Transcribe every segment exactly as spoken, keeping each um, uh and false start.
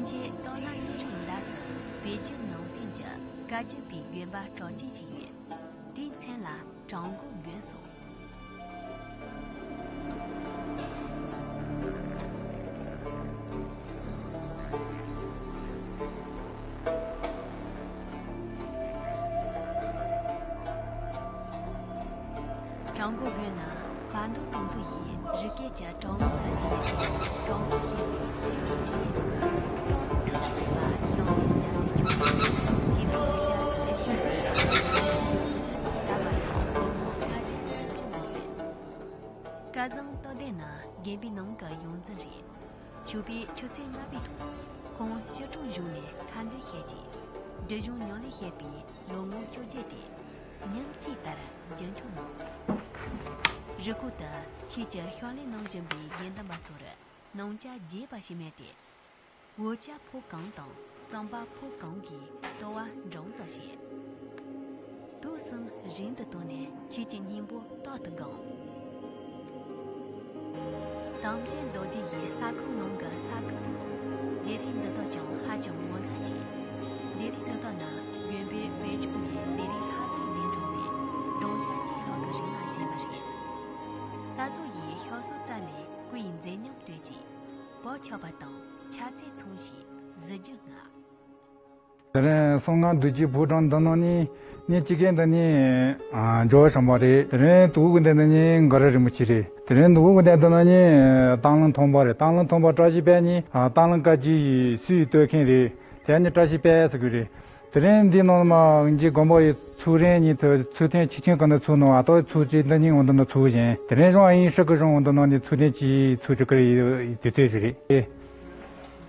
ཅེས་སྟོད་ལ་གནས་རིའི་འདབས་སུ་བོད་བརྒྱུད་ནང་བསྟན་གྱི་བཀའ་བརྒྱུད་པའི་དགོན་པ་གྲགས་ཅན་ཞིག་ཡོད། དེའི་མཚན་ལ་བྲག་འགོ་དགོན་སོགས། བྲག་འགོ་དགོན་ནི་བར་མདོ་གྲོང་ཚོ་ཡི་རི་སྐེད་ཀྱི་བྲག་འགོ་ལ་བཞུགས་པའི་ཕྱིར་བྲག་འགོ་ཞེས་པའི་མཚན་ཐོགས་ཤིང་། སྟོད་ལུང་ཁྲི་ལ་བརྩིགས་པ་ཞིང་ཆེན་རྒྱ་མཚོའི་ཁྱུང་ལྡན་ཞེ་གདན་བཞི་བརྒྱ་བཞི་བཅུ་ལ་ཡོད། ད་བར་ཡང་ལོ་ངོ་ལྔ་བརྒྱ་བདུན་ཅུ་ལོན་ཡོད། སྐལ་བཟང་རྟོགས་ལྡན་ནི་དགོན་པའི་ནང་གི་ཡོངས་འཛིན་རེད། བཞུགས་པའི་ཆུ་ཚོད་ལྔ་པའི་ཐོག་ཁོང་ཕྱི་དྲོ་བཞུགས་ནས་ཁ་འདོན་བཤད་རྗེས། སྒྲིབ་སྦྱོང་ཉམས་ལེན་བྱས་པའི་ལོ་ངོ་བཅོ་བརྒྱད་དེ་ཉིན་གཅིག་ལྟར་རྒྱུན་འཁྱོངས་གནང་། རི་ཁོག་ཏུ་ཆོས་ཀྱི་ཕྱག་ལས་གནང་བཞིན་པའི་དགེ་འདུན་པ་ཚོར་སྣང་ཆ་རྒྱས་པ་ཞིག་མེད་དེ། འོ་ཇ་ཕོ་གང་དང་རྩམ་པ་ཕོ་གང་གིས་ལྟོ་བ་འགྲངས་ཙམ་བྱས། དུག་གསུམ་རིང་དུ་བཏང་ནས་ཆོས་ཀྱི་སྙིང་པོ་རྟག་ཏུ་དགང་། དམ་ཅན་རྡོ་རྗེ་ཡི་ལྷ་ཁང་ནང་གི་ལྷ་སྐུ་པོ། ལས་རིམ་འདི་དག་ཀྱང་ཧ་ཅང་ངོ་མཚར་ཆེ། ལས་རིམ་འདི་དག་ནི་དགོན་པའི་བོད་ལྗོངས་ནས་ལས་རིམ་སླར་གསོ་ལས་འགྲོ་བའི་སྡོམ་ཆ་གཅིག་ལྷག་གི་རིང་ལ་བཞེངས་པ་རེད། ལྷ་བཟོ་ཡིས་ཤོག་བཟོ་རྩ་ནས་སྐུ་ཡི་མཛེས་ཉམས་བཏོད་ཅིང་། བག་ཆགས་པ་དང་ཕྱག་འཚལ་མཚུངས་ཤིང་གཟི་བརྗིད་མངའ། དེ་རིང་གསང་སྔགས་རྡོ་རྗེ་ཕོ་བྲང་འདི་ནང་ནས་གནས་གཅིག་གི་འདི་ནས་ཨ་ཇོ་བོ་ཤམྦྷ་ཝ་རེད། དེ་རིང་དུ་གུ་གི་འདི་ནི་འགའ་ར་རིན་པོ་ཆེ་རེད། དེ་རིང་དུ་གུ་གི་འདི་འདི་ནི་སྟག་ལུང་ཐང་པ་རེད། སྟག་ལུང་ཐང་པ་བཀྲ་ཤིས་དཔལ་ནི་ཨ་སྟག་ལུང་བཀའ་བརྒྱུད་ཡི་སྲོལ་ཡིག་གཏོད་མཁན་རེད། དེ་ནི་བཀྲ་ཤིས་དཔལ་ཟེར་གི་རེད། དེ་རིང་འདི་ནང་མ་ངེད་ཀྱི་དགོན་པ་ཡི་ཚོགས་རིང་ཉིན་དུ་ཚོགས་ཐེངས་ཆིག་ཆེན་གང་དུ་ཚོགས་ནོ་ཨ་ཏོ་ཚོགས་ཀྱི་འདི་ཉིན་འོང་དུ་ནོ་ཚོགས་བཞིན། དེ་རིང་རང་ཨ་ཡིན་ཧྲི་གི་རང་འོང་དུ་ནོ་ནི་ཚོགས་ཐེངས་ཀྱི་ཚོགས་ཀྱི་ཀི་རི་དུས་ཚོད་ཞིག་རེད།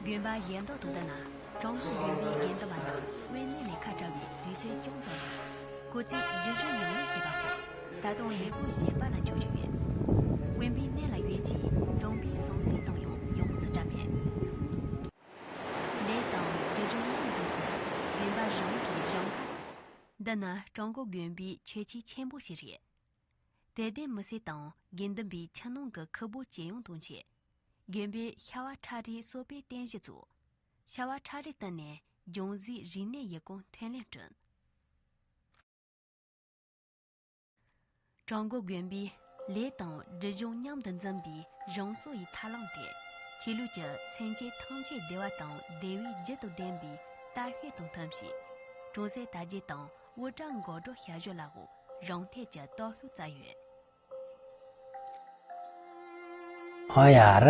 དགོན་པ་ཡན་ཐོག་ཏུ་འདི་ན་བྲག་འགོ་དགོན་པའི་དགེ་འདུན་པ་རྣམས་དབེན་གནས་ནས་ཁ་བྲལ་བའི་དུས་ཚོད་ཅུང་ཙམ་རིང་། ཁོ་ཚོས་སྒྲིབ་སྦྱོང་ཉམས་ལེན་བྱེད་པ་སོགས་ད་དུང་ལས་སྒོ་གཞན་པ་ལ་འཇུག་བཞིན་ཡོད། དབེན་པའི་གནས་ལ་ཡོད་ཅིང་སྟོན་པའི་གསུང་སྲོལ་དང་ཡང་ཡོངས་སུ་འདྲ་མེད། ལས་དང་སྒྲིབ་སྦྱོང་མཉམ་དུ་བརྩི། དགོན་པ་རང་གིས་རང་ཁ་གསོ། འདི་ནི་བྲག་འགོ་དགོན་པའི་མཆོད་ཆས་ཆེན་པོ་ཞིག་རེད། དད་ལྡན་མི་སེར་དང་དགེ་འདུན་པའི་ཁྱིམ་ནང་གི་ཁུར་པོ་ཇེ་ཡང་གཏོང་ཆེད། དགོན་པའི་ཤ་བ་ཁྲ་རིའི་གསོལ་པའི་རྟེན་གཞི་བཙུགས། ཤ་བ་ཁྲ་རིའི་སྟེང་ནས་སྦྱང་གཞིའི་རིག་གནས་ཡི་གེ་ཐོན་ལས་བསྐྲུན། བྲག་འགོ་དགོན་པའི་ལས་དང་སྒྲིབ་སྦྱོང་མཉམ་དུ་འཛིན་པའི་རང་སྲོག་ཡི་ཐབས་ལམ་དེ། ཆོས་ལུགས་ཀྱི་སེམས་ཅན་ཐམས་ཅད་བདེ་བ་དང་བདེ་བའི་རྒྱུ་དང་ལྡན་པའི་ལྟ་སྐྱོང་དང་མཐུན་ཞིང་། གྲོང་གསེབ་དར་རྒྱས་དང་དབུལ་གྲལ་འགག་སྒྲོལ་བྱ་གཞག་ལ་འོ་རང་འཐད་ཀྱི་སྟོབས་ཤུགས་བསྩལ་ཡོད། ཨ་ཡ་ར།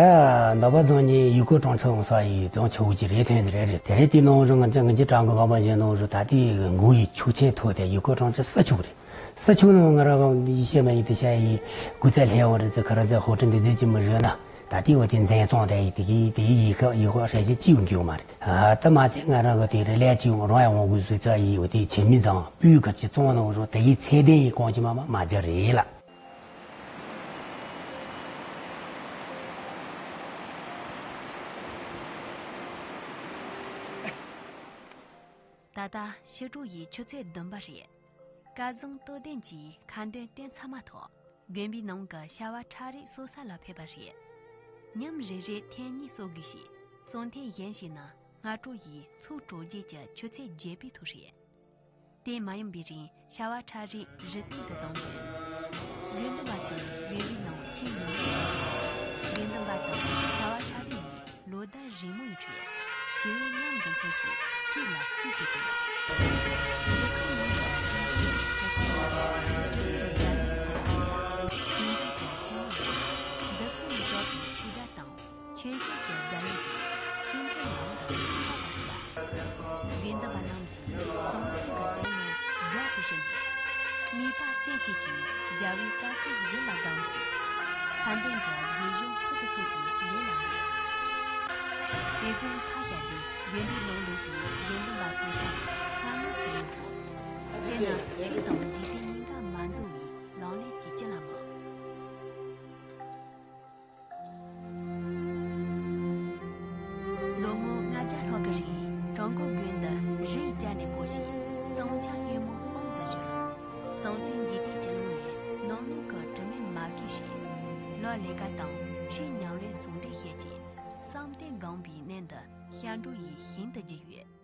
འདོད་པ་རྫོང་ནས་ཡུལ་སྐོར་གྲོང་ཚོ་འོང་ས་ཡི་རྫོང་ཆུ་བོ་གཅིག་རེད། ཐོན་གྱི་རེད། རེད། དེ་རེད། དེ་ནང་རུ་ང་ཚོ་ང་ཚོ་བྲག་འགོ་གོམ་པ་བཞི་ནང་རུ་ད་ལྟའི་མགོ་ཡི་ཆུ་ཆེན་ཐོག་དེ་ཡུལ་སྐོར་གྲོང་ཚོ་ས་ཆུ་རེད། ས་ཆུ་ནང་ང་རང་གི་ཡིད་ཆེས་མ་ཡིན་དུ་བྱ་ཡི་སྐུ་ཚེ་ལྷས་འོང་རེད། ཚེ་ཁ་ར་ཚེ་ཧོ་ཁྲི་འདི་འཛིན་གྱི་མི་རེད་ན། ད་ལྟའི་འོ་དེ་འཛིན་བཟུང་དེ་ཡི་དེ་གི་དེ་ཡི་ཡི་ཤ་ཡི་ཤ་ཧྲལ་ཅི་ཅི་ཡོང་གི་ཡོད་མ་རེད། ཨ་ད་མ་ཚད་ང་རང་གི་དེ་རེད་ལས་ཅི་ཡོང་རང་ཡང་འོང་དགོས་བཟོས་ཚ་ཡི་འོ་དེ་བྱེད་མི་ཚང་སྤུས་ཁ་ཅི་བཙོང་ནང་རུ་དེ་ཡི་ཚད་ལྡན་ཡི་གོང་ཅི་མ་མ་མ་རྒྱ་རེད་ལ། ད་ལྟ་ཕྱི་དྲོ་ཡི་ཆུ་ཚོད་བདུན་པ་རེད། སྐལ་བཟང་རྟོགས་ལྡན་གྱིས་ཁ་འདོན་བཏོན་ཚར་མ་ཐག་དགོན་པའི་ནང་གི་ཤ་བ་ཁྲ་རིགས་གསོ་ས་ལ་ཕེབས་པ་རེད། ཉིན་རེ་རེར་ཐེངས་གཉིས་གསོ་དགོས་ཤིང་། གསོ་ཐེངས་གཞན་ཞིག་ནི་སྔ་དྲོ་ཡི་ཚོགས་གྲོལ་རྗེས་ཀྱི་ཆུ་ཚོད་བརྒྱད་པའི་ཐོག་རེད། དེ་མ་ཡིན་པའི་རིང་ཤ་བ་ཁྲ་རིགས་རི་སྟེང་དུ་ལྡང་དགོས། དགེ་འདུན་པ་ཚོས་དགོན་པའི་ནང་ཆེས་ཉུང་ཤོས། དགེ་འདུན་པ་དང་ཤ་བ་ཁྲ་རིགས་གཉིས་ལོ་ཟླ་རིང་མོ་ཡི་ཁྲོད་ཞི་བའི་མཉམ་དུ་འཚོ་ཞིང་གཅིག་ལ་གཅིག་གིས་དྲིན། འདུ་ཁང་ནང་དུ་ཕྱིན་ཚེ་དྲི་ཟ་ནས་དྲི་ཟ་ནས་སྒྲ་སྙན་ཁོང་ཁྲོ་ཆགས། དུས་འདའ་དང་མཚན་མོ་ཡིན། འདུ་ཁང་ནས་སྒྲོག་པའི་ཆོས་སྒྲ་དང་། ཆོས་སྤྱོད་ཀྱི་སྒྲ་ཡིས་ཁྱིམ་མཚེས་ནང་དུ་ཁ་བ་ཞུ་བ། དགེ་འདུན་པ་རྣམས་ཀྱིས་ཟང་ཟིང་གི་དོན་ནི་རྒྱ་དུ་ཞུ་ནས། དམིགས་པ་རྩེ་གཅིག་གིས་རྒྱལ་བའི་བཀའ་སྲོལ་ཡིད་ལ་བསྡམས་ཤིང་། ཁ་འདོན་གྱི་དགེ་སྦྱོང་ཁོངས་སུ་ཚུད་པའི་ལས་ལ་འབད། དེ་དགོང་ཁ་བཞག་རྗེས་དགོན་པའི་ནང་ལུས་པའི་དགེ་འདུན་པ་དེ་ཚོ་སྔ་མོ་སུ་ཡོང་དགོས། དེ་ནི་ཆོས་དང་འཇིག་རྟེན་གཉིས་ཀ་མ་འཛོམས་པའི་ལང་ལེབ་ཀྱི་སྤྱི་ལ་མོ། ལོ་ངོ་ལྔ་བརྒྱ་ལྷག་གི་རིང་བྲག་འགོ་དགོན་འདི་རི་ཡི་རྒྱབ་ནས་བསྐོར་ཞིང་གཙང་ཆབ་གཡུ་མོ་དཔང་དུ་བཞུར། ཟང་ཟིང་འཇིག་རྟེན་གྱི་ཀློང་ནས་ནགས་ནང་གི་དྲི་མས་མ་གོས་ཤིང་། ལོ་ལས་ཀ་དང་ཆོས་ཉམས་ལེན་ཟུང་འབྲེལ་བྱེད་ཅིང་བསམ་གཏན། ལས་འགངས་པའི་གནས་འདི་ཤར་འགྲོ་ཡི་ཞིང་དུ་བརྗོད་ཡོད།